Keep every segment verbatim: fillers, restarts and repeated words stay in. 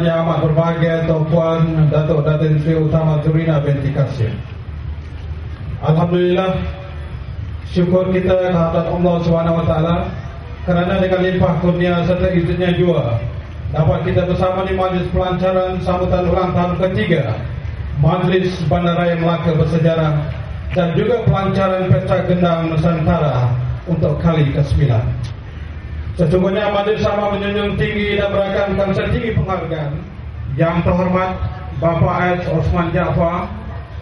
Yang amat berbahagia Tuan Puan Datuk Datin Seri Utama Zurina binti Kasim. Alhamdulillah, syukur kita kehadrat Allah Subhanahu Wa Taala kerana dengan limpah kurnia serta izinnya jua dapat kita bersama di majlis pelancaran sambutan ulang tahun ketiga Majlis Bandaraya Melaka Bersejarah dan juga pelancaran Pesta Gendang Nusantara untuk kali kesembilan. Sesungguhnya majlis sama menjunjung tinggi dan berakamkan setinggi penghargaan Yang terhormat Bapak S. Osman Jaafar,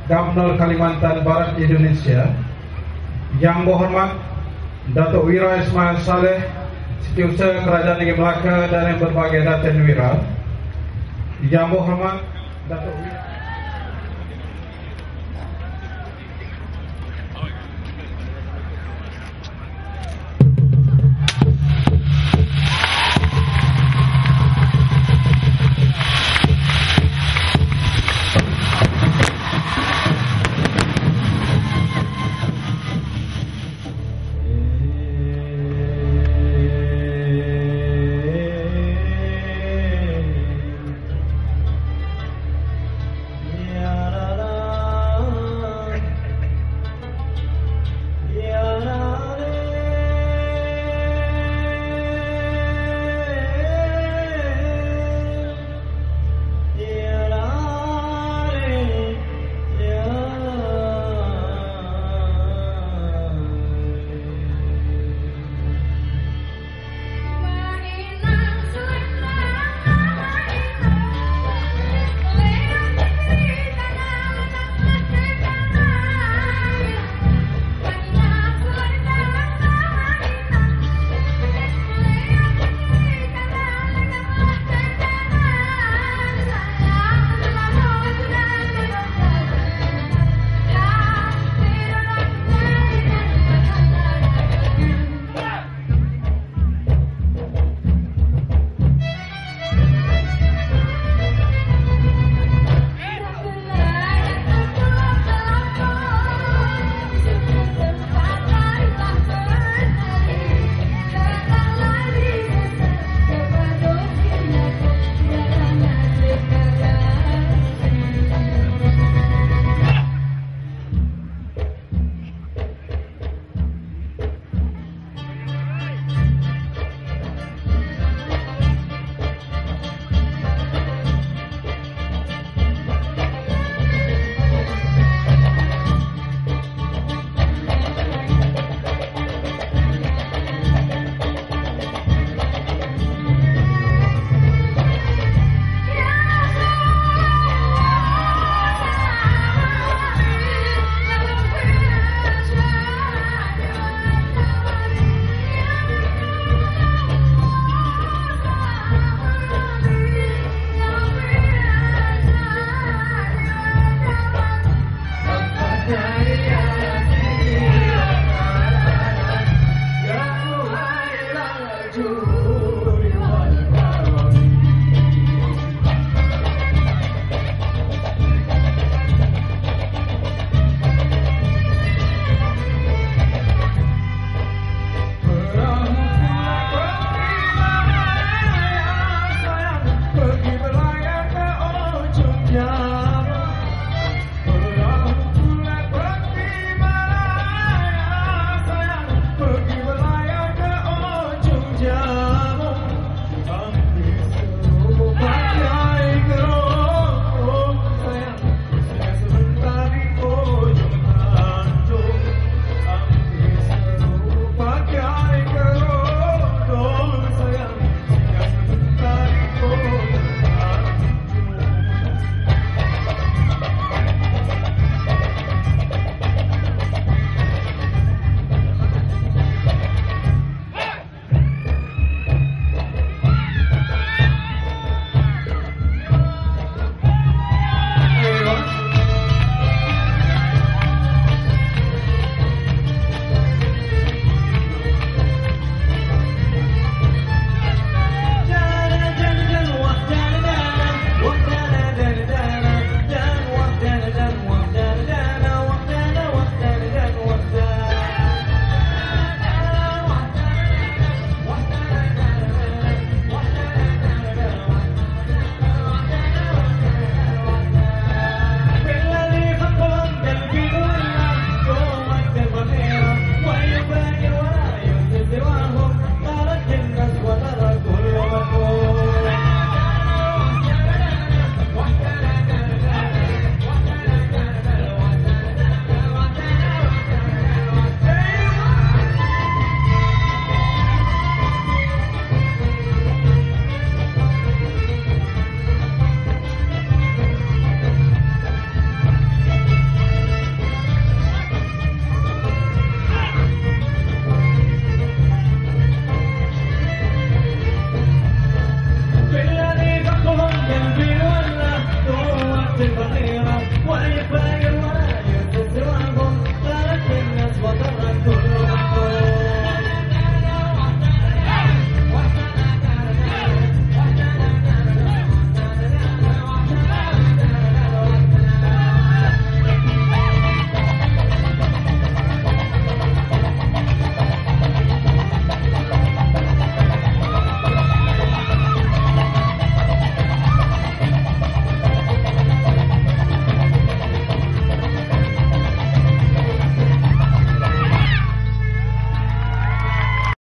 Gubernur Kalimantan Barat Indonesia, Yang berhormat Datuk Wira Ismail Saleh, Setiausaha Kerajaan Negeri Melaka dan yang berbahagia Datin Wira, Yang berhormat Datuk Wira